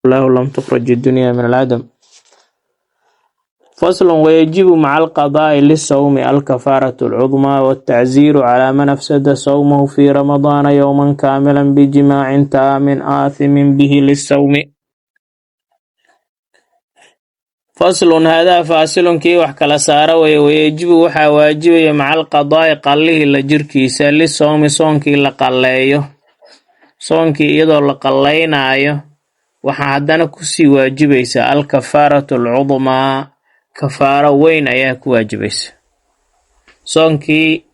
Lahu lam tukhraj dunya min alcadam. Faslun wayajibu maca alqadaa'i lisawmi alkafaaratu alcudmaa waltacziiru calaa man afsada sawmahu fii ramadaana yowman kaamilan bijimaacin taamin aathimin bihi lisawmi. Faslun haadaa faasilun, kii wax kala saara weye. Wayajibu waxaa waajibaya maca alqadaa'i qallihii la jirkiisa, lisawmi soonkii la qalleeyo, soonkii iyadoo la qallaynaayo waxaa haddana kusii waajibaysa alkafaaratu alcudmaa, kafaaro weyn ayaa ku waajibaysa. Soonkii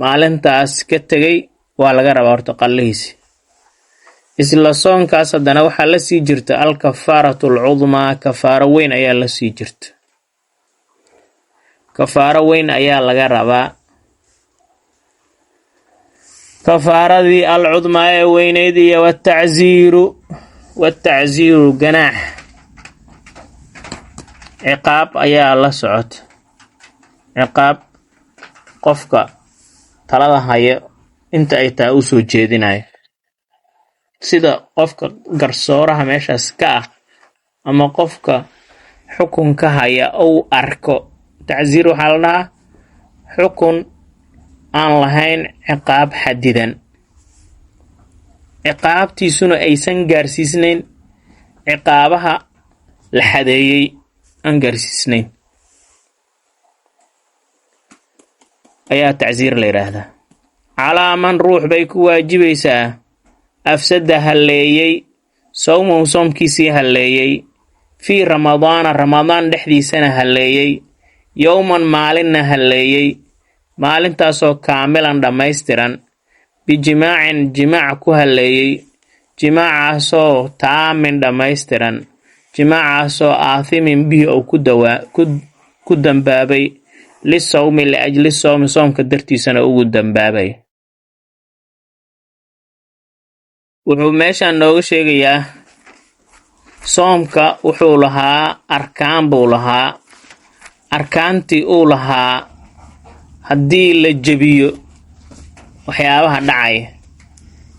maalintaas ka tegay waa laga rabaa horta qallihiisi. Isla soonkaas haddana waxaa la sii jirta alkafaaratu alcudmaa, kafaaro weyn ayaa la sii jirta, kafaaro weyn ayaa laga rabaa. Kafaaradii alcudmaa ee weyneyd iyo watacziiru ganaax, ciqaab ayaa la socota, ciqaab qofka talada haya inta ay taa u soo jeedinayo, sida qofka garsooraha meeshaas ka ah ama qofka xukunka haya uu arko. Tacsiir waxaa la dhahaa xukun aan lahayn ciqaab xadidan, ciqaabtiisuna aysan gaarsiisnayn ciqaabaha la xadeeyey, aan gaarsiisnayn ayaa tacsiir la yidhaahdaa. Calaa man ruux bay ku waajibaysaa afsada halleeyey sawmahu soomkiisii halleeyey, fii ramadaana ramadaan dhexdiisana halleeyey, yowman maalinna halleeyey, maalintaasoo kaamilan dhammaystiran, bijimaacin jimaac ku halleeyey, jimaacaasoo taamin dhammaystiran, jimaacaasoo aathimin bihi ou ku dambaabay, lisawmi liajli sawmi soomka dartiisana ugu dambaabay. Wuxuu meeshan nooga sheegayaa soomka wuxuu lahaa arkaan buu lahaa. Arkaantii uu lahaa haddii la jebiyo waxyaabaha dhacaya,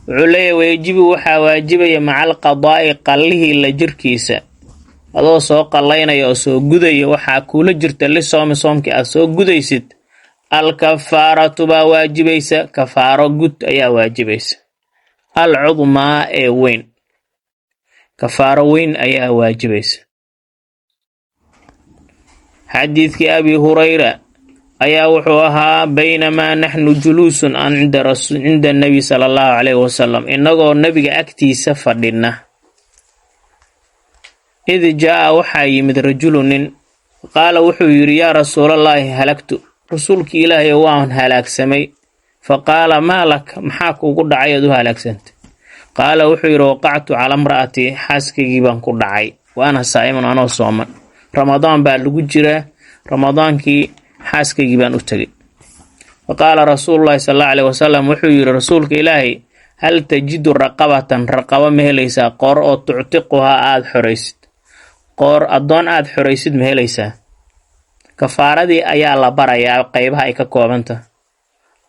wuxuu leeyahay wayajibu waxaa waajibaya maca alqadaa'i qallihii la jirkiisa. Adoo soo qallaynaya oo soo gudaya waxaa kuula jirta lisoomi soomkii aad soo gudaysid alkafaaratu baa waajibaysa, kafaaro gud ayaa waajibaysa, alcudmaa ee weyn, kafaaro weyn ayaa waajibaysa. Xadiidkii Abi Hurayra ayaa wuxuu ahaa baynamaa naxnu juluusun an cinda nabi sala allahu caleyhi wasalam, innagoo nebiga agtiisa fadhina, id jaa'a waxaa yimid rajulu nin, qaala wuxuu yidhi: yaa rasuulallaahi, halagtu, rasuulkii Ilaahay, waan halaagsamay. Fa qaala: maa laka, maxaa kuugu dhacay ood u halaagsantay? Qaala wuxuu yidhi: waqactu calaa imra'atii, xaaskaygii baan ku dhacay, wa ana saa'imun, anoo sooman. Ramadaan baa lagu jiraa, ramadaankii xaaskaygii baan u tegay. Fa qaala rasuulullaahi sal allahu aleyh wasalam, wuxuu yidhi rasuulka Ilaahay: hal tajidu raqabatan, raqaba ma helaysaa, qoor oo tuctiquhaa aada xoraysid, qoor addoon aada xoraysid ma helaysaa? Kafaaradii ayaa la barayaa qaybaha ay ka koobanta.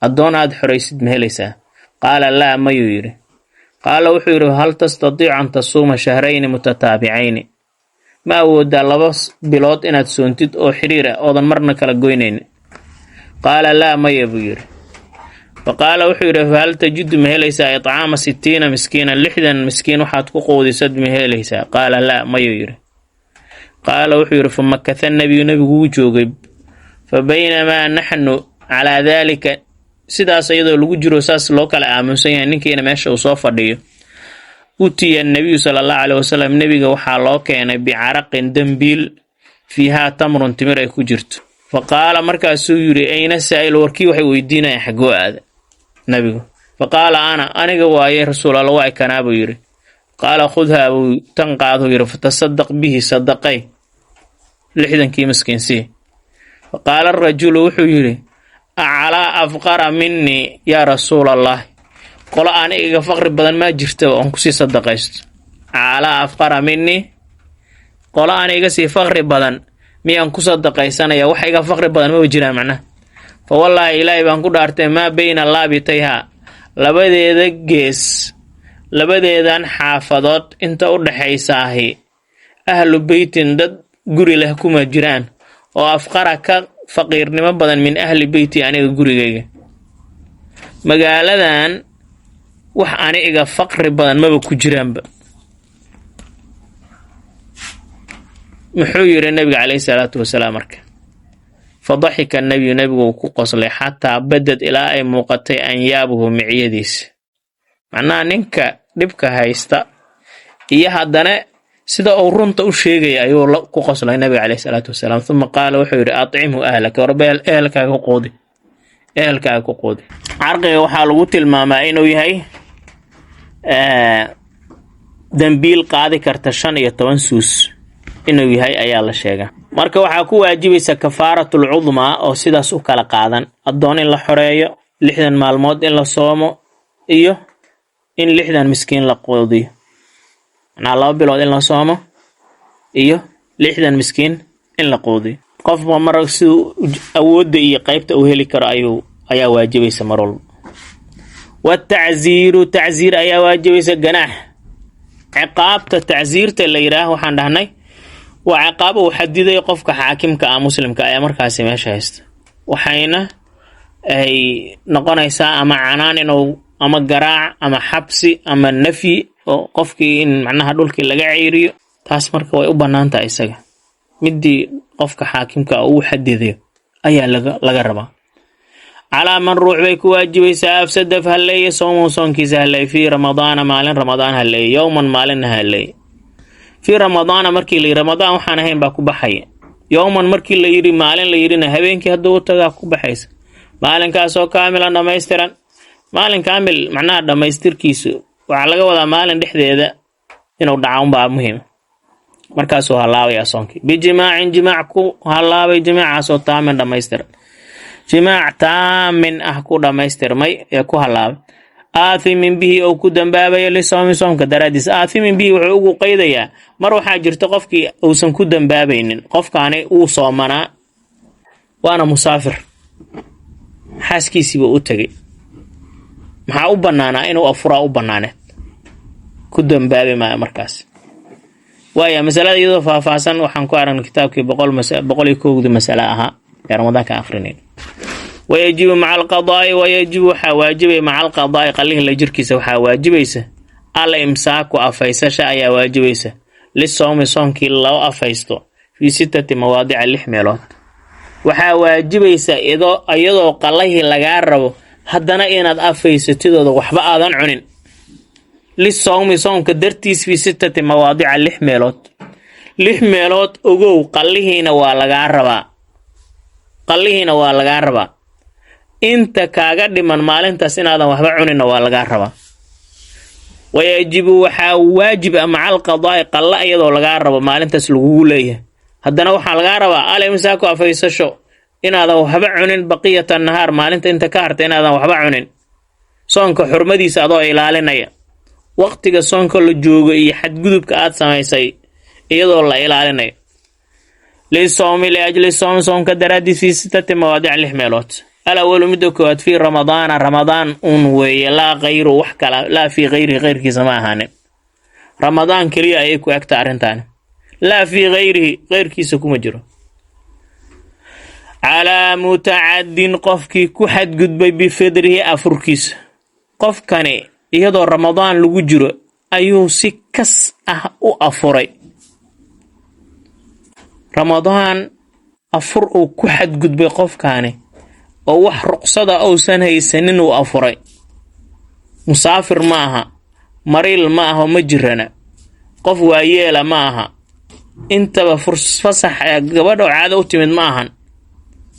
Addoon aada xoraysid ma helaysaa? Qaala laa, mayuu yidhi. Qaala wuxuu yidhi: hal tastatiicu an tasuuma shahrayni mutataabicayni, ma awoodaa 2 bilood inaad soontid oo xiriir ah oodan marna kala goynaynin? Qaala laa, maya buu yidhi. Fa qaala wuxuu yidhi: fahal tajidu, ma helaysaa itcaama 60 miskiinan, 60 miskiin waxaad ku quudisad ma helaysaa? Qaala laa, mayuu yidhi. Qaala wuxuu yidhi: fa makatha nabiyu, nebigu wuu joogay. Fa baynamaa naxnu calaa daalika, sidaas iyadoo lagu jiro, saas loo kala aaminsan yahay, ninkiina meesha uu soo fadhiyo, utiya nabiyu sala allahu caleyhi wasalam, nebiga waxaa loo keenay bicaraqin, dembiil, fiihaa tamrun, timir ay ku jirto. Fa qaala, markaasuu yidhi: ayna saa'il, warkii waxay weydiinayaan xaggoo aada nebigu? Fa qaala: ana, aniga waaye, rasuul Alla, waa kanaa buu yidhi. Qaala: khudhaa buu tan qaaduu yidhi, fatasadaq bihi, sadaqay 60kii miskiinsii. Fa qaala arajulu, wuxuu yidhi: acalaa afqara minii yaa rasuul allah, qolo aan iga faqri badan maa jirta oon kusii sadaqaysto? Acalaa afqara minii, qolo aan iga sii faqri badan miyaan ku sadaqaysanaya? Wax iga faqri badan maba jiraan macnaha. Fa wallaahi, Ilaahay baan ku dhaartay, maa bayna laabitayhaa, labadeeda gees Labadeedan xaafadood inta u dhexaysaahi ahlu beytin, dad guri leh kuma jiraan oo afqara, ka faqiirnimo badan, min ahli beyti, aniga gurigayga. Magaaladan wax ani iga faqri badan maba ku jiraanba. Muxuu yidhi nabiga calayhi salaatu wasalaam marka? Fa daxika nabiyu, nabigu uu ku qoslay, xataa badad, ilaa ay muuqatay, anyaabuhu, miciyadiisa. Macnaha ninka dhibka haysta iyo haddana sida uu runta u sheegaya ayuu ku qoslay nabiga caleyhi salaatu wasalaam. Uma qaala, wuxuu yidhi: acimhu ahlaka, warba ehelkaaga ku quudi, ehelkaaga ku quudi. Carqiga waxaa lagu tilmaamaa inuu yahay dambiil qaadi karta 15 suus inuu yahay ayaa la sheegaa. Marka waxaa ku waajibaysa kafaaratul cudmaa oo sidaas u kala qaadan: addoon in la xoreeyo, 60 maalmood in la soomo iyo in 60 miskiin la quudiyo. Macnaha 2 bilood in la soomo iyo 60 miskiin in la quudiyo. Qofba mar siduu awoodda iyo qaybta uu heli karo ayaa waajibaysa mar walba. Watacziiru, tacziir ayaa waajibaysa, ganaax. Ciqaabta tacziirta la yidhaah waxaan dhahnay waa ciqaab uu xadiday qofka xaakimka ah, muslimka ayaa markaasi meesha haysta. Waxayna ay noqonaysaa ama canaan inuu ama garaac ama xabsi ama nafyi, oo qofkii in macnaha dhulkii laga ceyriyo. Taas marka way u bannaan tahay isaga. Midii qofka xaakimka uu xadidayo ayaa laga rabaa. Calaa man, ruux bay ku waajibaysaa, afsada, halleeye, soomahu, soonkiisa halleeye, fii Ramadaana, maalin Ramadaan halleeye, yowman, maalinna halleeye. Fii Ramadaana markii la yidhi, Ramadaan waxaan ahayn baa ku baxaya. Yowman markii la yidhi, maalin la yidhina, habeenkii hadduu u tagaa ku baxaysa. Maalinkaasoo kaamilan, dhammaystiran. Maalin kaamil macnaha dhammaystirkiisu waxaa laga wadaa maalin dhexdeeda inuu dhaca unbaa muhiima. Markaasuu hallaabayaa soonkii bijimaacin, jimaac ku hallaabay, jimaacaasoo taamin, dhammaystiran, jimaac taamin ah ku dhammaystirmay ee ku hallaabay, aathimin bihi, oo ku dambaabayo, lisoomi, soomka daraaddiis. Aathimin bihi wuxuu ugu qaydayaa mar waxaa jirta qofkii uusan ku dambaabaynin. Qofkaani uu soomanaa, waana musaafir, xaaskiisiibuu u tegay. Maxaa u bannaanaa? Inuu afuraa u bannaaneed, ku dambaabi maayo markaas. Waaya masalada iyadoo faahfaahsan waxaan ku aragnay kitaabkii 101-dii masale ahaa ee Ramadaanka akhrinayn. Wayajibu maca alqadaa'i, wayajibu, waxaa waajibaya, maca alqadaa'i, qallihi la jirkiisa waxaa waajibaysa, al imsaaku, afaysasha ayaa waajibaysa, lisoomi, soonkii loo afaysto, fii sittati mawaadica, lix meelood. Waxaa waajibaysa iyadoo qalahii lagaa rabo haddana inaad afaysatidooda waxba aadan cunin, lisowmi, soomka dartiis, fii sittati mawaadica, lix meelood. Lix meelood ogow, qallihiina waa lagaa rabaa, qallihiina waa lagaa rabaa, inta kaaga dhiman maalintaas inaadan waxba cuninna waa lagaa rabaa. Wayajibu, waxaa waajib ah, maca alqadaa'i, qalla iyadoo lagaa rabo, maalintaas lagugu leeyahay, haddana waxaa lagaa rabaa al imsaaku, afaysasho, inaadan waxba cunin, baqiyata nahaar, maalinta inta ka harta inaadan waxba cunin, soonka xurmadiisa adoo ilaalinaya, waqtiga soonka la joogo iyo xadgudubka aad samaysay iyadoo la ilaalinayo. Lisoomi, liajli soomi, soomka daraaddiis, fii sittati mawaadic, lix meelood. Alawalu, midda koowaad, fii Ramadaana, Ramadaan uun weeye, laa kayru, wax kala, laa fii kayrihi, keyrkiisa ma ahaanin. Ramadaan keliya ayay ku egta arrintaani, laa fii kayrihi, keyrkiisa kuma jiro. Calaa mutacadin, qofkii ku xadgudbay, bifidrihi, afurkiisa. Qofkani iyadoo Ramadaan lagu jiro ayuu si kas ah u afuray. Ramadaan afur uu ku xadgudbay qofkaani oo wax ruqsada uusan haysanin uu afuray. Musaafir ma aha, mariil ma aha, ma jirana, qof waayeela ma aha, intaba fasax gabadh oo caado u timid ma ahan,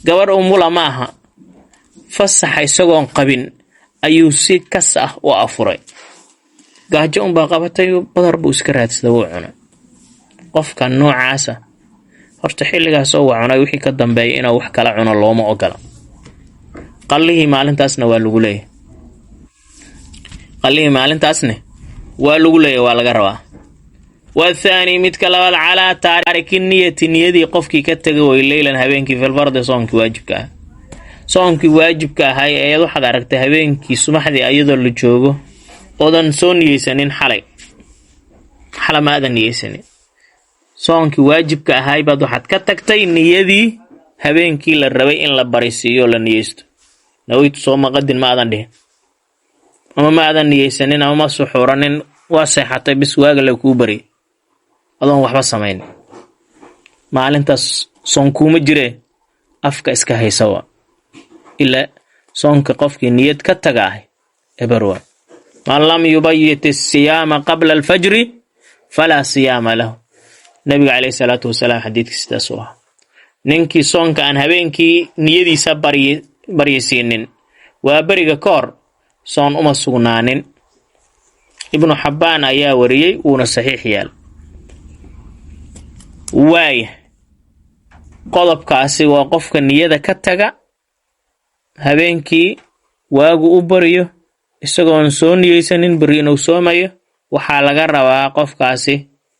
gabadh umula ma aha. Fasaxa isagoon qabin ayuu si kas ah u afuray. Gaajo unbaa qabatay, badar buu iska raadsada, wuu cunay. Qofka noocaasa horta xilligaas oo wa cunay, wixii ka dambeeya inuu wax kala cuno looma ogola. Qallihii maalintaasna waa lagu leeyahay, qallihii maalintaasne waa lagu leeyahay, waa laga rabaa. Wathaani, midka labaad, calaa taariki niyati, niyadii qofkii ka tegay way, leylan, habeenkii, filfardi, soonkii waajibka ah. Soonkii waajibka ahay ayaad waxaad aragtay habeenkii subaxdii ayadoo la joogo Oodan soo niyeysanin xalay, xala ma aadan niyeysanin soonkii waajibka ahaay baad waxaad ka tagtay niyadii habeenkii la rabay in la barisiiyo, la niyeysto. Nawaytu sooma qadin ma aadan dhihin, ama ma aadan niyeysanin, ama ma suxuuranin, waa seexatay bis, waaga la kuu baryay adoon waxba samaynin. Maalintaas soon kuuma jiree, afka iska haysa. Waa ilaa soonka qofkii niyad ka taga ahy eber waa. Man lam yubayit asiyaama qabla alfajri falaa siyaama lahu. Nabiga caleyhi salaatu wasalaam xadiidkii sidaas u ahaa: ninkii soonka aan habeenkii niyadiisa baryisiinin waa beriga ka hor, soon uma sugnaanin. Ibnu Xabbaan ayaa wariyey, wuuna saxiix yaal. Waaya, qodobkaasi waa qofka niyada ka taga habeenkii, waagu u bariyo isagoon soo niyeysanin beri inuu soomayo. Waxaa laga rabaa qofkaasi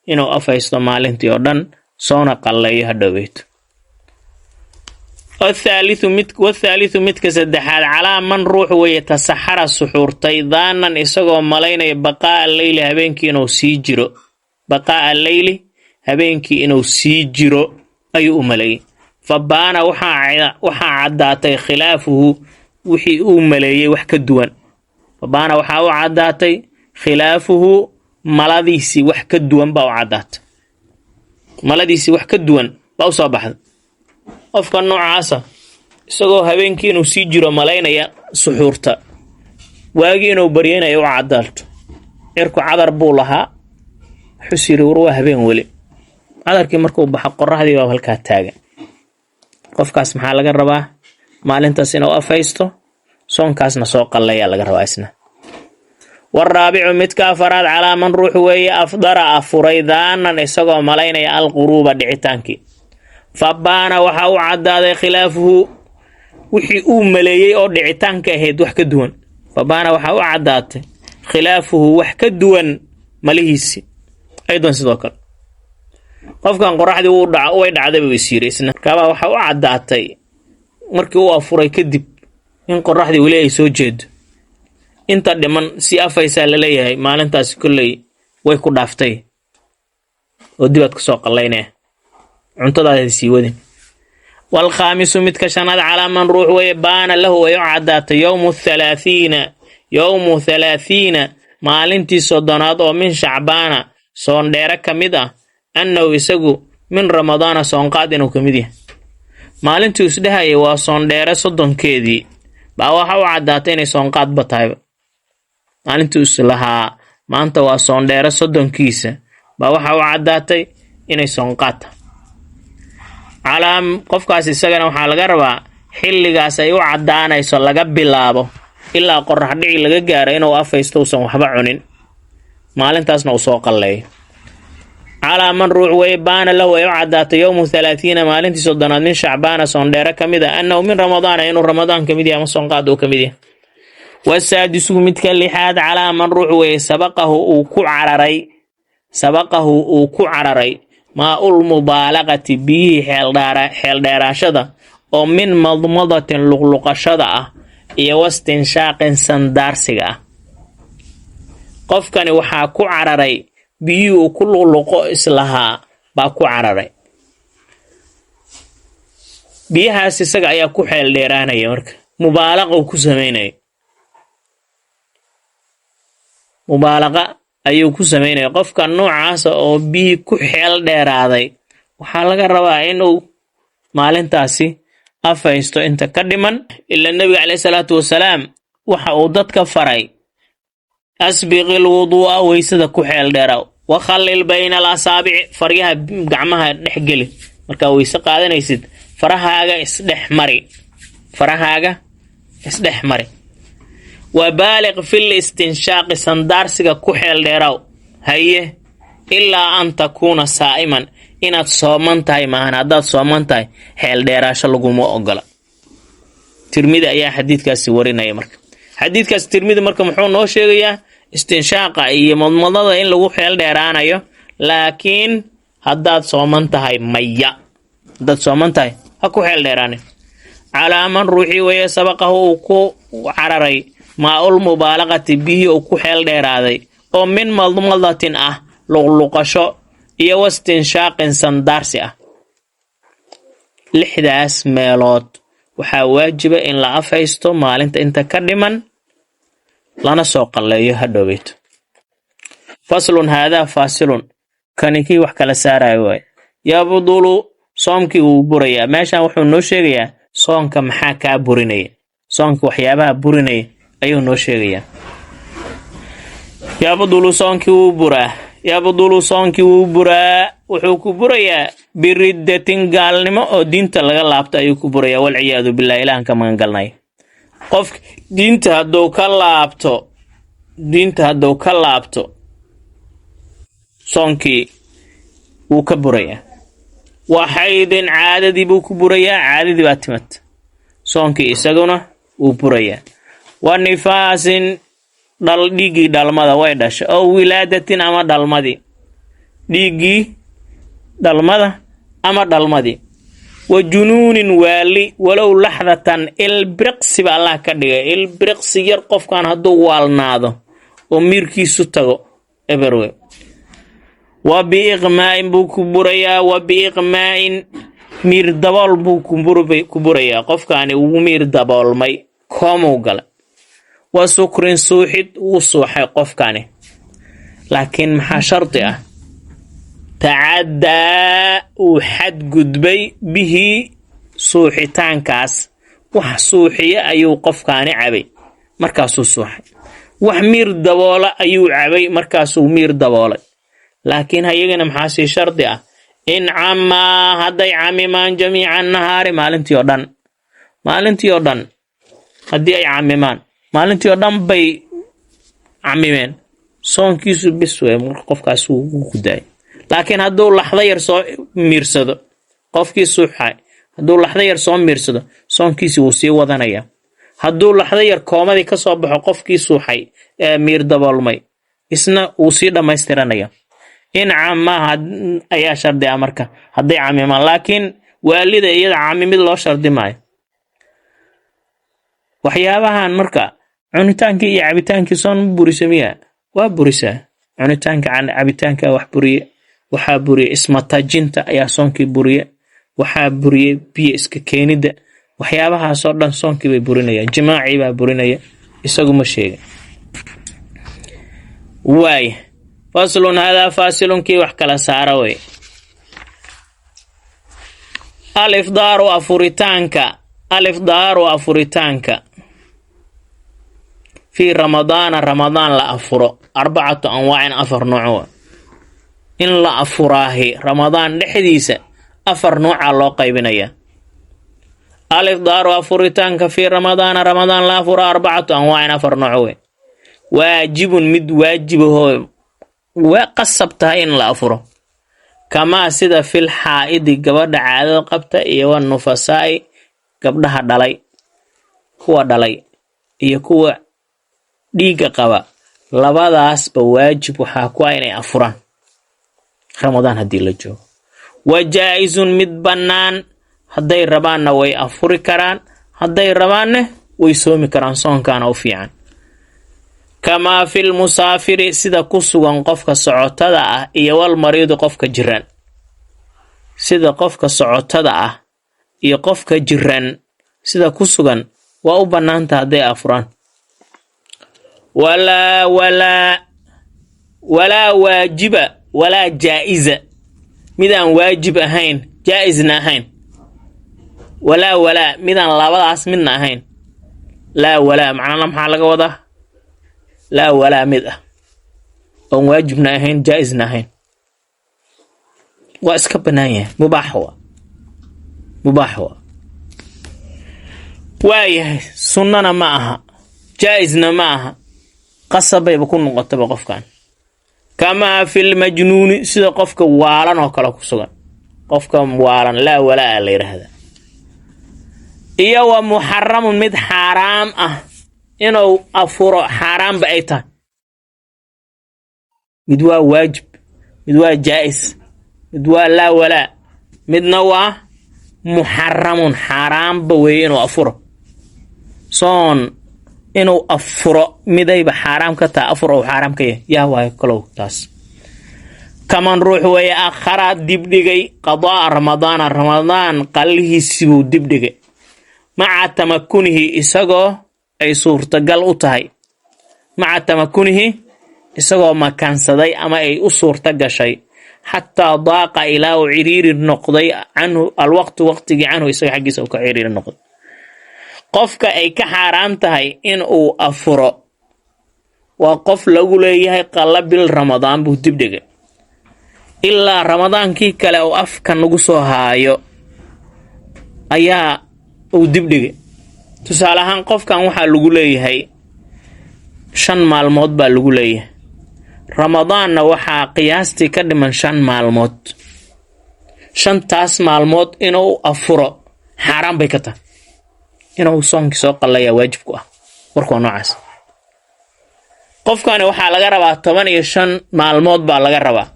inuu afhaysto maalintii oo dhan, soona qalleeyo hadhoweyto. Wathaalithu, midka saddexaad, calaa man ruux weeye tasaxara suxuurtay daanan, isagoo malaynaya baqaa'a leyli, habeenkii inuu sii jiro. Baqaa'a leyli, habeenkii inuu sii jiro ayuu u maleeyey. Fa baana, waxaa caddaatay khilaafuhu, wixii uu maleeyey wax ka duwan. Fa baana, waxaa u caddaatay khilaafuhu, maladiisii wax ka duwan baa u caddaatay. Maladiisii wax ka duwan baa u soo baxday. Qofka noocaasa, isagoo habeenkii inuu sii jiro malaynaya, suxuurta, waagii inuu baryanaya u cadaalto. Cirku cadar buu lahaa, wuxuus yiri, "War, waa habeen weli." Cadarkii markuu baxo, qoraxdii baa halkaa taagan. Qofkaas maxaa laga rabaa? Maalintaas inuu afhaysto, soonkaasna soo qallayaa laga rabaa isna. Waraabicu, midka afaraad, calaa man ruux weeye afdara afuray daanan, isagoo malaynaya alquruuba, dhicitaankii. Fa baana, waxaa u caddaaday khilaafuhu, wixii uu maleeyey oo dhicitaanka ahayd wax ka duwan. Fa baana, waxaa u caddaatay khilaafuhu, wax ka duwan malihiisi. Aydan sidoo kale, qofkan qoraxdii way dhacday buu is yiri isna. Markaabaa waxaa u caddaatay markii uu afuray kadib in qoraxdii weli ay soo jeedo. Inta dhiman si afaysaa laleeyahay. Maalintaasi kolley way ku dhaaftay oo dibaad kasoo qallaynaya, cuntadaada sii wadin. Waalkhaamisu, midka shanaad, calaa man ruux weeye baana lahu, ay u caddaatay yowmu thalaahiina, yowmu 30, maalintii 30aad oo min Shacbaana, soondheere ka mid ah, annahu isagu min Ramadaana, soonqaad inuu ka mid yahay. Maalintii isdhehayay waa soondheere 30keedii baa waxa u caddaatay inay soonqaadba tahayba. Maalintii islahaa maanta waa soondheere 30kiisa baa waxa u caddaatay inay soonqaad tahay. Calaa qofkaas isagana waxaa laga rabaa xilligaas ay u caddaanayso laga bilaabo ilaa qorax dhici laga gaaro inuu afhaysto, uusan waxba cunin, maalintaasna uu soo qalleeyo. Calaa man ruux weye baana lahu, ay u caddaatay yowmu 30, maalintii 30aad min Shacbaana, soondheere ka mid ah, annahu min Ramadaana, inuu Ramadaan ka mid yahay ama soonqaad uu ka mid yahay. Wasaadisu, midka lixaad, calaa man ruux weeye sabaqahu uu ku cararay, sabaqahu uu ku cararay maa-ul mubaalaqati, biyihii xeeldheeraashada oo min madmadatin, luqluqashada ah, iyo wastinshaaqin, sandaarsiga ah. Qofkani waxaa ku cararay biyihii uu ku luqluqo islahaa baa ku cararay. Biyahaas isaga ayaa ku xeel dheeraanaya, marka mubaalaqa uu ku sameynaya, mubaalaqa ayuu ku sameynaya. Qofka noocaasa oo biyihii ku xeel dheeraaday waxaa laga rabaa inuu maalintaasi afhaysto inta ka dhiman. Ila nebiga caleyhi salaatu wasalaam waxa uu dadka faray: "Asbiqil wuduu'a", weysada ku xeel dheeraw, "wakhallil bayna al asaabici", faryaha gacmaha dhex geli. Markaa weyse qaadanaysid, farahaaga isdhex mari, farahaaga isdhex mari. Wa baaliq fil istinshaaqi, sandaarsiga ku xeel dheeraw. Haye, ilaa an takuuna saa'iman, inaad sooman tahay maahan. Haddaad sooman tahay, xeel dheeraasho laguma ogola. Tirmidi ayaa xadiidkaasi warinaya. Marka xadiidkaas Tirmidi marka muxuu noo sheegayaa? Istinshaaqa iyo madmadada in lagu xeel dheeraanayo, laakiin haddaad sooman tahay maya. Haddaad sooman tahay, ha ku xeel dheeraanin. Calaa man ruuxii weeye sabaqahu uu ku cararay Maa-ul mubaalaqati, biyihii uu ku xeel dheeraaday oo min madmadatin ah, luqluqasho, iyo wastinshaaqin, sandaarsi ah. Lixdaas meelood waxaa waajiba in la afhaysto maalinta inta ka dhiman, lana soo qalleeyo hadhoweyto. Faslun haadaa faasilun, kani kii wax kala saarayo waay. Yabdulu, soomkii wuu burayaa. Meeshan wuxuu noo sheegayaa soonka maxaa kaa burinaya. Soonka waxyaabaha burinaya ayuu noo sheegayaa. Yabdulu, soonkii wuu buraa. Yabdulu, soonkii wuu buraa. Wuxuu ku burayaa biriddatin, gaalnimo oo diinta laga laabto ayuu ku burayaa. Walciyaadu billah, ilahan ka magangalnay. Qof diinta hadduu ka laabto, diinta hadduu ka laabto, soonkii wuu ka burayaa. Wa xaydin, caadadii buu ku burayaa. Caadadii baa timad, soonkii isaguna wuu burayaa. Wa nifaasin, dhal, dhiiggii dhalmada way dhashay, oo wilaadatin ama dhalmadii, dhiiggii dhalmada ama dhalmadii. Wa junuunin, waali, walow laxdatan, ilbiriqsiba Allah ka dhigay, ilbiriqsi yar qofkan hadduu waalnaado oo miirkiisu tago, eberwe. Wa biiqmaa'in buu ku burayaa. Wa biiqmaa'in, miir dabool buu ku burayaa. Qofkaani wuu miir daboolmay, koomuu gala. Wa sukrin, suuxid, wuu suuxay qofkani. Laakiin maxaa shardi ah? Tacaddaa, uu xadgudbay, bihi, suuxitaankaas, wax suuxiya ayuu qofkaani cabay, markaasuu suuxay. Wax miir daboola ayuu cabay, markaasuu miir daboolay. Laakiin hayagana maxaa sii shardi ah? In camaa, hadday camimaan, jamiica nahaari, maalintii oo dhan. Maalintii oo dhan haddii ay camimaan, maalintii oo dhan bay camimeen, soonkiisu bis wey, qofkaas wuu ku daayay. Laakiin hadduu laxdo yar soo miirsado, qofkii suuxay hadduu laxdo yar soo miirsado, soonkiisi wuu sii wadanayaa. Hadduu laxdo yar koomadii ka soo baxo, qofkii suuxay ee miir daboolmay, isna wuu sii dhammaystiranaya. In camaha ayaa shardi ah marka, hadday camimaan. Laakiin waalida iyada camimid loo shardi maayo. Waxyaabahan marka, cunitaankii iyo cabitaankii soon ma burisa miya? Waa burisaa. Cunitaanka, cabitaanka wax buriye. Waxaa buriye ismatajinta ayaa soonkii buriye. Waxaa buriye biyo iska keenidda. Waxyaabahaasoo dhan soonkii bay burinayaan. Jimaacii baa burinaya, isagu ma sheegin. Waay, faslun hadaa faasilunkii wax kala saara wey. Al ifdaaru, afuritaanka. Al ifdaaru, afuritaanka, fii Ramadaana, Ramadaan la afuro, arbacatu anwaacin, afar nooc. In la afuraahi Ramadaan dhexdiisa afar noocaa loo qaybinayaa. Al ifdaaru, afuritaanka, fii Ramadaana, Ramadaan la afuro, arbacatu anwaacin, afar nooc wey. Waajibun, mid waajibahoo waa qasab tahay in la afuro, kamaa sida fil xaa'idi, gabadha caadada qabta, iyo wa nufasaa'i, gabdhaha dhalay, kuwa dhalay iyo kuwa dhiigga qaba, labadaasba waajib waxaa ku ah inay afuraan Ramadaan haddii la joogo. Wa jaa-isun, mid bannaan, hadday rabaanna way afuri karaan, hadday rabaanne way soomi karaan, soonkaana u fiican. Kamaa fil musaafiri, sida ku sugan qofka socotada ah, iyo wal mariidi, qofka jiran. Sida qofka socotada ah iyo qofka jiran sida ku sugan, waa u bannaanta hadday afuraan. Walaa walaa walaa waajiba walaa jaa-iza, midaan waajib ahayn, jaa-isna ahayn. Walaa walaa, midaan labadaas midna ahayn. Laa walaa macnana maxaa laga wadaa? Laa walaa, mid ah oon waajibna ahayn, jaa-isna ahayn, waa iska bannaan yahay, mubaax wa, mubaax wa waayahay. Sunnana ma aha, jaa-isna ma aha, qasabayba ku noqotaba qofkan. Kamaa fil majnuuni, sida qofka waalan oo kale ku sugan. Qofka waalan laa walaa la yidhaahdaa. Iyo wa muxaramun, mid xaaraam ah, inuu afuro xaaraamba ay tahay. Mid waa waajib, mid waa jaa-is, mid waa laa walaa, midna waa muxaramun, xaaraamba weeye inuu afuro. Soon Inuu afuro midayba xaaraam ka tahay, afur ou xaaraam ka yahay, yaa waayo kalow taas? Kaman ruux weeye akhara dibdhigay qadaa'a Ramadaana, Ramadaan qallihiisibuu dibdhigay, maca tamakunihi, isagoo ay suurtagal u tahay, maca tamakunihi, isagoo makansaday ama ay u suurta gashay, xataa daaqa, ilaa uu ciriiri noqday, canhu alwaqtu, waqtigii, canhu, isaga xaggiisa uu ka ciriiri noqday. Qofka ay ka xaaraam tahay in uu afuro waa qof lagu leeyahay qalla bil Ramadaan buu dibdhigay ilaa Ramadaankii kale uu afka nagu soo haayo ayaa uu dibdhigay. Tusaale ahaan, qofkan waxaa lagu leeyahay 5 maalmood baa lagu leeyahay, Ramadaanna waxaa qiyaastii ka dhiman 5 maalmood. 5taas maalmood inuu afuro xaaraan bay ka tahay, inuu soonkii soo qallayaa waajib ku ah. Warku waa noocaas. Qofkani waxaa laga rabaa 15 maalmood baa laga rabaa.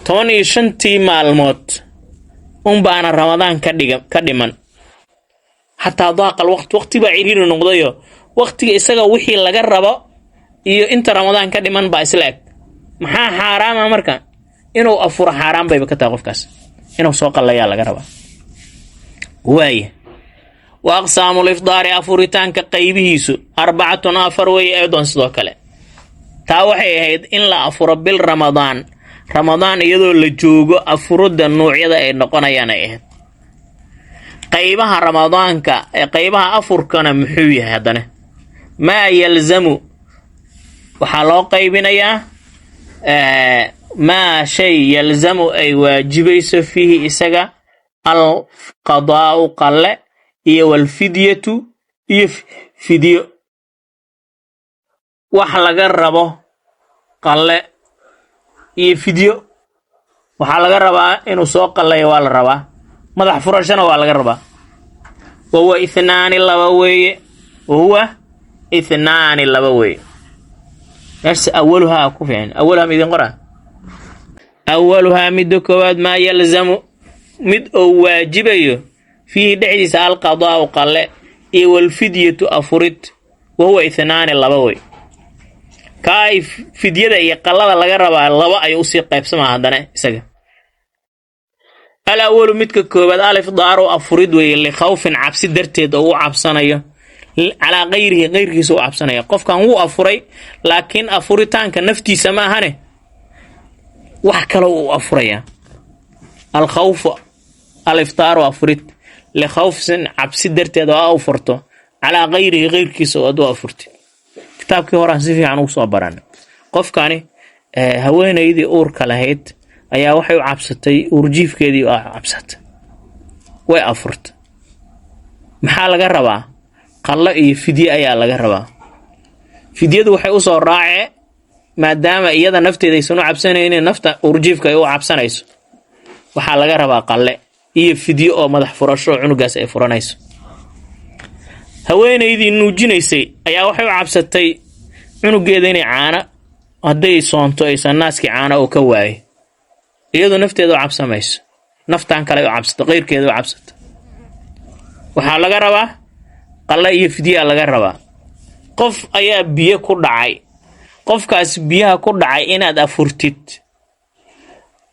15tii maalmood unbaana Ramadaan ka dhiga ka dhiman. Xataa daaqal waqt, waqti baa ciriiri noqdayo, waqtiga isaga wixii laga rabo iyo inta Ramadaan ka dhiman baa isla eg. Maxaa xaaraama marka? Inuu afuro xaaraan bayba ka tahay qofkaas, inuu soo qallayaa laga rabaa. Waaya, wa aqsaamul ifdaari, afuritaanka qaybihiisu, arbacatun, afar weeye, aydan, sidoo kale. Taa waxay ahayd in la afuro bil Ramadaan, Ramadaan iyadoo la joogo afuridda nuucyada ay noqonayaan ay ahayd. Qaybaha Ramadaanka ee qaybaha afurkana muxuu yahay haddana? Maa yalzamu, waxaa loo qaybinayaa maa shay yalzamu, ay waajibayso, fiihi, isaga, alqadaa'u, qalle, iyo walfidyatu, iyo fidyo. Wax laga rabo qalle iyo fidyo, waxaa laga rabaa inuu soo qallayo waa la rabaa, madax furashana waa laga rabaa. Wahuwa ithnaani, laba weeye. Wahuwa ithnaani, laba weeye. Meesha awaluhaa ku fiican, awaluhaa ma idin qoraa? Awaluhaa, midda koowaad, maa yalzamu, mid oo waajibayo, fiihi, dhexdiisa, alqadaa'u, qalle, iyo walfidyatu, afurid. Wahuwa ithnaani, laba wey. Kaa ay fidyada iyo qallada laga rabaa laba ayuu usii qaybsamaa haddana isaga. Al awalu, midka koowaad, alifdaaru, afurid weeye, likhawfin, cabsi darteed oo u cabsanayo, calaa kayrihi, kayrkiisa u cabsanaya. Qofkan wuu afuray, laakiin afuritaanka naftiisa ma ahane, wax kaloo uu afurayaa. Alkhawfu, aliftaaru, afurid, likhawfin, cabsi darteed oo a furto, calaa kayrihi, kayrkiisa oo aad u afurtid. Kitaabkii horaan si fiican ugu soo baran. Qofkani haweenaydii uurka lahayd ayaa waxay u cabsatay uurjiifkeedii, cabsatay, way afurtay. Maxaa laga rabaa? Qallo iyo fidye ayaa laga rabaa. Fidyadu waxay usoo raacee maadaama iyada nafteeda aysan u cabsanaynin, nafta uurjiifka ay u cabsanayso, waxaa laga rabaa qalle iyo fidyo oo madax furasho cunugaas ay furanayso. Haweenaydii nuujinaysay ayaa waxay u cabsatay cunugeeda inay caano, hadday soonto, aysan naaskii caano oo ka waayo. Iyadu nafteeda u cabsamayso, naftan kale u cabsato, qeyrkeeda u cabsato. Waxaa laga rabaa qalle iyo fidyaa laga rabaa. Qof ayaa biyo ku dhacay. Qofkaas biyaha ku dhacay inaad afurtid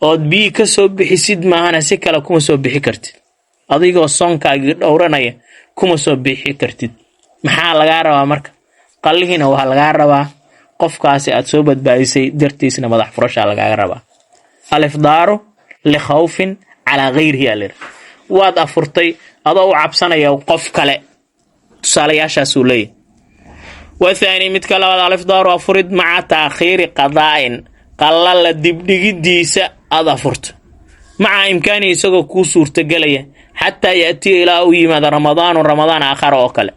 ood biyi ka soo bixisid maahana, si kale kuma soo bixi kartid. Adigoo soonkaagii dhowranaya kuma soo bixi kartid. Maxaa lagaa rabaa marka? Qallihiina waa lagaa rabaa, qofkaasi aad soo badbaadisay dartiisna madax furashaa lagaaga rabaa. Alifdaaru likhawfin calaa kayrihi alir, waad afurtay adoo u cabsanaya qof kale. Tusaalayaashaasuu leeyahy. Wathaani, midka labaad, alifdaaru, afurid, maca taakhiiri qadaa'in, qalla la dibdhigidiisa aad afurto, maca imkaanihi, isagoo kuu suurtagelaya, xataa ya'tiya, ilaa uu yimaado, Ramadaanu, Ramadaan, aakhara, oo kale.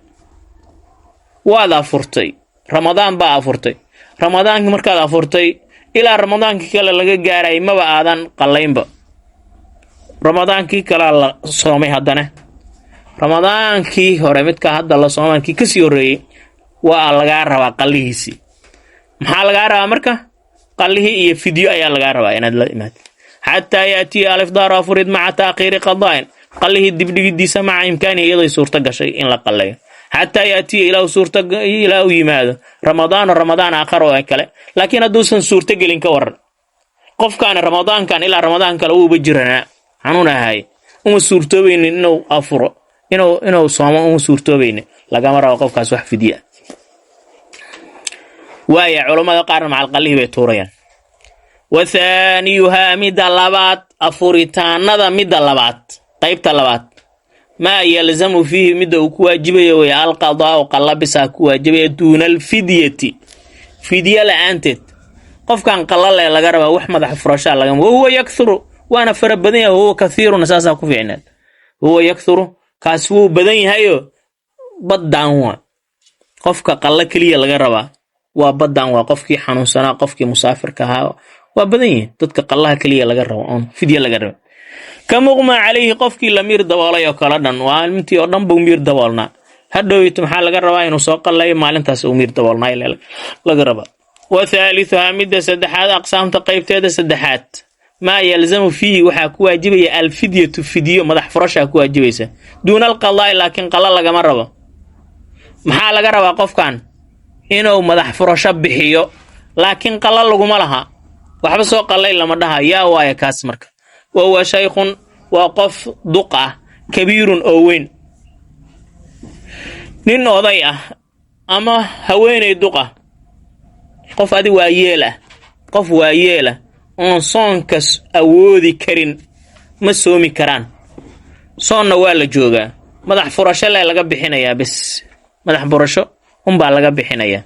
Waad afurtay, Ramadaan baa afurtay. Ramadaankii markaad afurtay, ilaa Ramadaankii kale laga gaaray maba aadan qallaynba. Ramadaankii kalea la soomay, haddana Ramadaankii hore, midka hadda la soomaankii kasii horreeyey waa lagaa rabaa qallihiisii. Maxaa lagaa rabaa marka? Qallihii iyo fidyo ayaa lagaa rabaa inaad la imaad. Xataa yaatiya, alifdaaru, afurid, maca taakhiiri qadaa'in, qallihii dibdhigidiisa, maca imkaanihi, iyadoy suurto gashay in la qallayo. Xataa yaatiya, ilaa suurta ilaa u yimaado, Ramadaanu, Ramadaan aakhar oo kale. Laakiin hadduusan suurtogelin, ka waran qofkaani Ramadaankan ilaa Ramadaan kale uuba jiranaa, xanuun ahaay, uma suurtoobaynin inuu afuro, inuu soomo uma suurtoobaynin, lagama rabo qofkaas wax fidya. Waaya, culammada qaarna macalqallihii bay tuurayaan. Wa thaaniyuhaa, midda labaad, afuritaanada midda labaad, qaybta labaad, maa yalzamu fiihi, midda uu ku waajibayo wey, alqadaa'u, qallabisaa ku waajibaya, duuna alfidyati, fidya la-aanteed. Qofkan qalale laga rabaa, wax madax furashaa lagama. Wahuwa yakthuru, waana fara badan yahay. Wahuwa kathiiruna, saasaa ku fiicneed. Wahuwa yakthuru, kaas wuu badan yahayo, baddaan waa qofka qallo keliya laga rabaa, waa baddaan, waa qofkii xanuunsanaa, qofkii musaafirka ahaa. Waa badan yihiin dadka qallaha keliya laga rabo oon fidya laga rabo. Ka muqmaa calayhi, qofkii la miir daboolay oo kale dhan, waa intii oo dhan buu miir daboolnaa. Hadhoweyto maxaa laga rabaa? Inuu soo qallayo maalintaas uu miir daboolnaa laga rabaa. Wa thaalithuhaa, midda saddexaad, aqsaamta qaybteeda saddexaad, maa yalzamu fiihi, waxaa ku waajibaya, alfidyatu, fidyo, madax furashaa ku waajibaysa, duuna alqadaa'i, laakiin qalla lagama rabo. Maxaa laga rabaa qofkan? Inuu madax furasho bixiyo, laakiin qalla laguma laha. Waxba soo qallay lama dhaha. Yaa waaya kaas marka? Wa huwa shaykhun, waa qof duq ah, kabiirun, oo weyn, nin oday ah ama haweeney duq ah, qof adi waayeel ah, qof waayeelah oon soonkas awoodi karin, ma soomi karaan, soonna waa la joogaa, madax furasho lee laga bixinayaa bes. Madax furasho unbaa laga bixinayaa,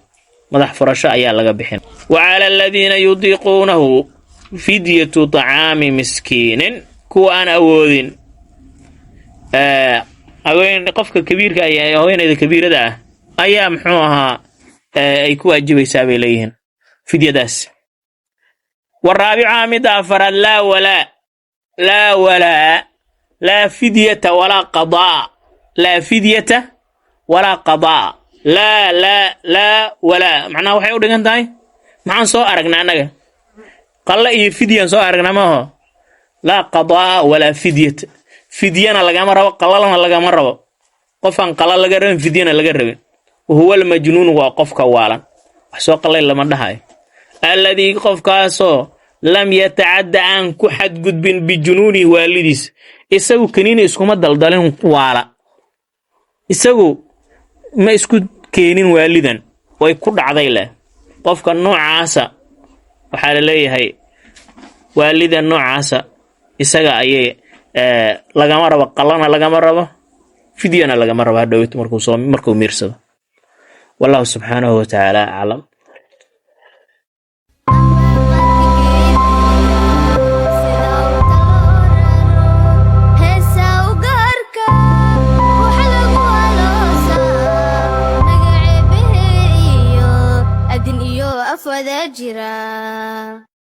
madax furasho ayaa laga bixin. Wa cala aladiina yudiiquunahu fidyatu tacaami miskiinin, kuwa aan awoodin, haween qofka kabiirka, haweeneyda kabiirada ah ayaa, muxuu ahaa, ay ku waajibaysaa bay leeyihiin fidyadaas. Waraabicaha, midda afaraad, laa walaa, laa walaa, laa fidyata walaa qadaa, laa fidyata walaa qadaa, laa laa laa walaa. Macnaha waxay u dhigan tahay, maxaan soo aragnaa annaga? Qalla iyo fidyaan soo aragnaa, maaho? Laa qadaa walaa fidyata, fidyana lagama rabo, qallalana lagama rabo. Qofaan qalla laga rabin, fidyana laga rabin, wahuwa almajnuun, waa qofka waalan, wax soo qallay lama dhahayo. Alladii, qofkaasoo, lam yatacadda, aan ku xadgudbin, bijunuunihi, waalidiis. Isagu kaniini iskuma daldalin waala, isagu ma isku keenin waalidan, way ku dhacday leh. Qofka noocaasa waxaa la leeyahay waalida noocaasa isaga ayay lagama rabo, qallana lagama rabo, fidyana lagama rabo hadhowt markuu soo markuu miirsado. Wallahu subxaanahu wa tacaala aclam. Heesa ugaarka waxa lagu aloosaa magaceebahe iyo adin iyo af wada jira.